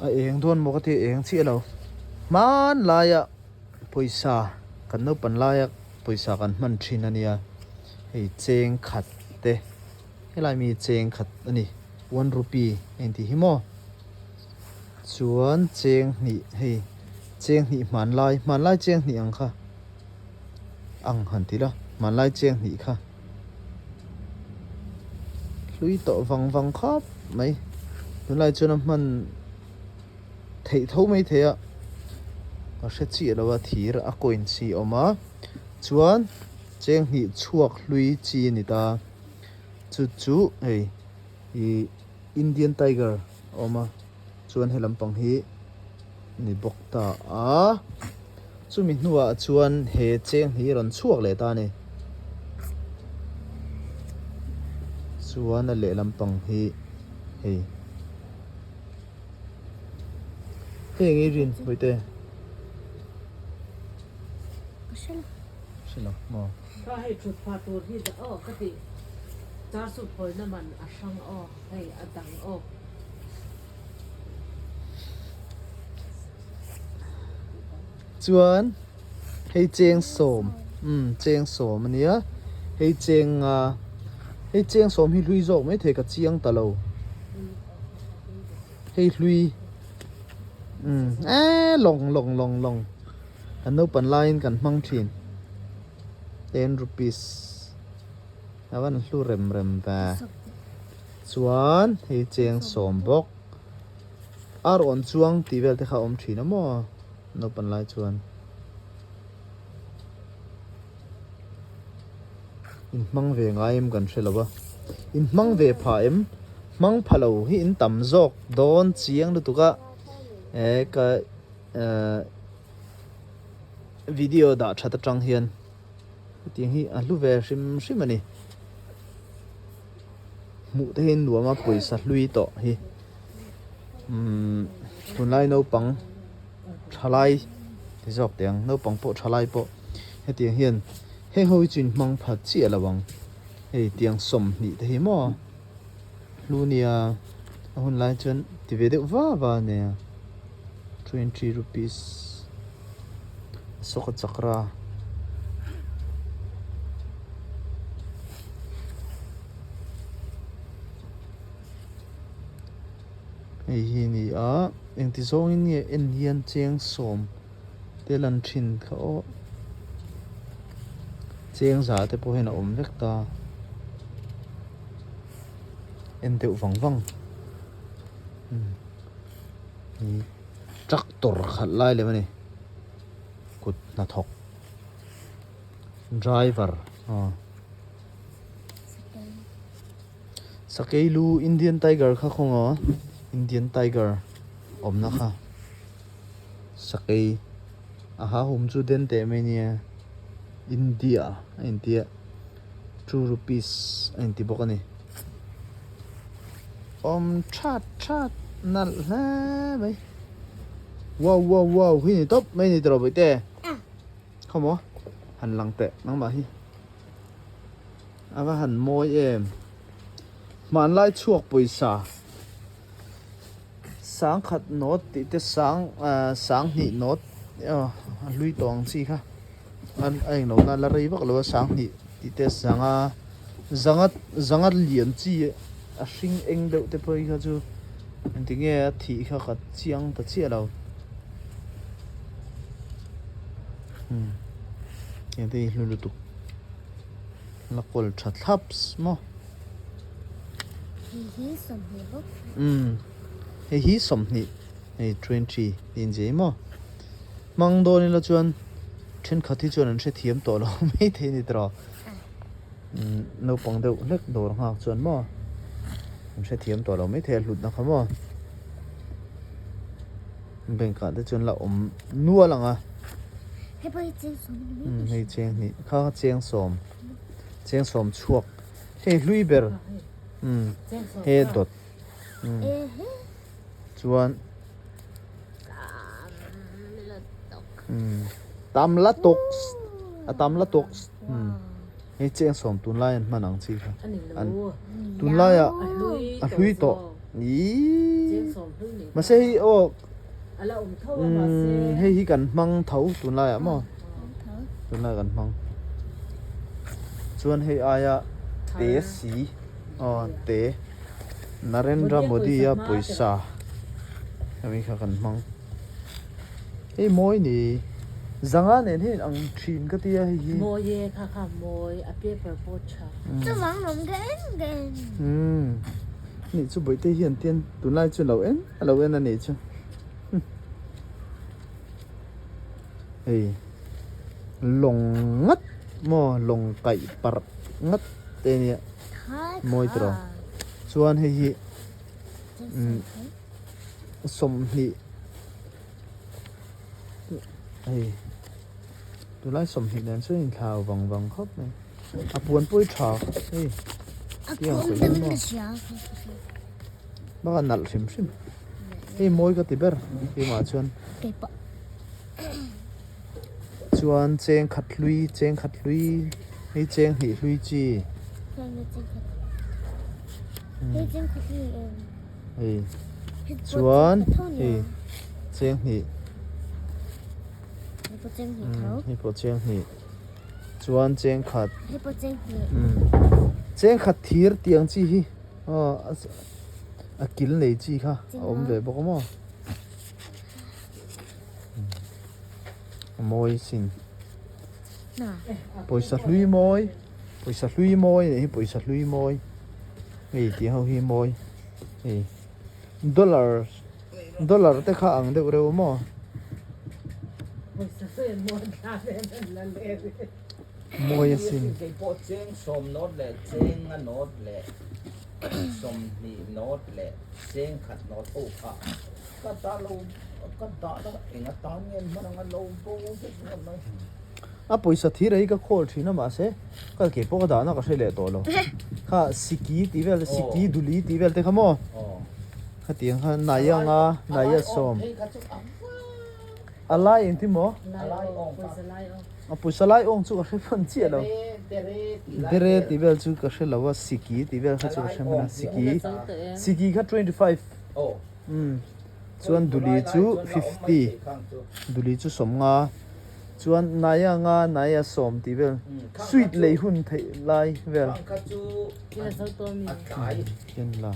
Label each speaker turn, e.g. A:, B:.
A: A eng dawn maw ka ti a eng chiah lo. Hmanlaia pawisa kan naupan laia pawisa kan hman thin a nia. Hei cheng khat te helai mi cheng khat a ni one rupee a intih hi maw. Chuan cheng hnih hei cheng hnih hmanlai hmanlai cheng hnih ang kha ang han ti la hmanlai cheng hnih kha. Hlui tawh vang vang khawp mai tunlai chuan a hman theih tho mai thei a ka hre chiah lo a thir a coin chi a awm a chuan cheng hnih chhuak hlui chi a ni ta chu chu hei ih Indian tiger a awm a chuan he lampang hi ni bawk ta a chumi hnuah chuan he cheng hi rawn chhuak leh ta a ni chuan a lehlam pang hi hei heng i rin hawite hre lo maw.
B: Ka hei thut phah tur hi dah aw ka tih char sup hawina man a hrang aw hei a dang aw.
A: Chuan hei cheng sawm umm cheng sawm a nia hei cheng a hei cheng sawm hi hlui zawk mai thei ka chiang ta lo hei hlui umm eee lawng lawng lawng lawng kan naupan laiin kan hmang thin ten rupees a van hlu rem rem ve. Chuan hei cheng sawm bawk a rawn chuang tih vel te kha a awm thin a maw naupan lai chuan inhmang ve ngai em kan hre lo a inhmang ve phah em hmang pha lo hi in tam zawk dawn chiang lutuk a eh ka eh video dah that atang hian hetiang hi a hlu ve hrim hrim a ni. Hmuh te hi nuam a pawisa hlui tawh hi umm tunlai naupang thalai ti zawk teh ang naupang pawh thalai pawh hetiang hian heng ho hi chu inhmang pha chiah lo ang hei tiang sawmhnih te hi maw hlu nia a hun lai chuan ti ve deuh va va a nia twenty rupees Ashoka chakra. Hei hi a ni a engti zawngin nge en hian cheng sawm te lan thin kha aw cheng za te pawh hian a awm vek ta en deuh vang vang tractor khalh lai lem a ni kut hnathawk driver aw. Sakei lu Indian tiger kha khaw ngaw Indian tiger awmna kha sakei a ha hum chu den teh mai nia India a intia two rupees a inti bawk a ni awm that that nalh hle mai wow wow wow hi ni tawp mai ni tawh bawihte khaw maw han lang teh nangmah hi. A va han mawi em. Hmanlai chhuak pawisa sangkhat nawt tih te sang ah sanghnih nawt aw a hlui tawh ang chi kha a a englo na la rei vak lo a sanghnih tih te zanga zanga zanga lian chi a hring eng deuh te pawh hi kha chu engtinge a thih kha ka chiang ta chiah lo umm heng te hi hlu lutuk. La kawl tha thlaps maw.
C: Hei hi sawmhnih bawk.
A: Umm hei hi sawmhnih hei 20 tiin zia hi maw. Hmang dawn ila chuan thenkhat hi chuan an hrethiam tawh lo mai thei a ni tawh. Umm naupang deuh hlek dawr nghak chuan maw an hrethiam tawh lo mai thei a hlutna kha maw. Bank ah te chuan la awm nual ang a.
C: Hei pawh hi cheng sawm a ni mai.
A: Umm hei cheng hnih kha cheng sawm cheng sawm chhuak hei hlui ber umm he dawt umm chuan umm tam la tawk a tam la tawk umm hei cheng sawm tunlai an hman ang chi kha an tunlaiah a hlui tawh ihh. Mahse hei aw
B: A la awm tho a mahse.
A: Hei hi kan hmang tho tunlai ah maw? Tunlai kan hmang. Chuan hei aia te si aw te Narendra Modi a pawisa hemi kha kan hmang. Hei mawi ni zanga nen hian ang thin ka tia hei hi.
B: Mawi e kha kha mawi a paper pawh tha.
C: Chuvang lawm ka en ka en.
A: Umm nih chu bawihte hian tian tunlai chu lo en a lo en a nih chu. Hei lawng ngat maw lawng kaih parh ngat te nia mawi tawh chuan hei hi umm. 20 hei tunlai 20 nen chuan inthlau vang vang khawp mai a puan pawh hi tha hei tiang sawi hi maw bak a nalh hrim hrim hei mawi ka ti ber keimah chuan chuan cheng khat hlui cheng khat hlui hei cheng hnih hlui chi. Hei chuan hei cheng hnih hei pawh cheng hnih chuan cheng khat cheng khat thir tih ang chi hi aw a kil nei chi kha a awm ve bawk a maw a mawi sin pawisa hlui mawi pawisa hlui mawi nih hi pawisa hlui mawi. Hei tih ho hi mawi hei dollar dollar te kha ang deuh reuh maw? Mawi asin.
D: Kei pawh cheng sawm nawt leh cheng a nawt leh sawmhnih nawt leh cheng khat nawt ho kha ka dah lo ka dah na eng atan nge an hman anga lo bo vek ngawt mai.
A: A pawisa thir a hi ka call thin a mahse ka ke pawh ka dahna ka hre leh tawh lo. Kha siki tih vel te siki duli tih vel te kha maw khatiang kha nai anga nai a sawm a lai engtin maw a pawisa lai awng chu ka hre hman chiah lo dere tih vel chu ka hre lo a siki tih vel kha chu ka hre hman a siki siki kha 25 umm chuan duli chu 50 duli chu sawmnga. Chuan Naya nga Naya sawm tih vel sweet lei hun theih lai vel. Ken la.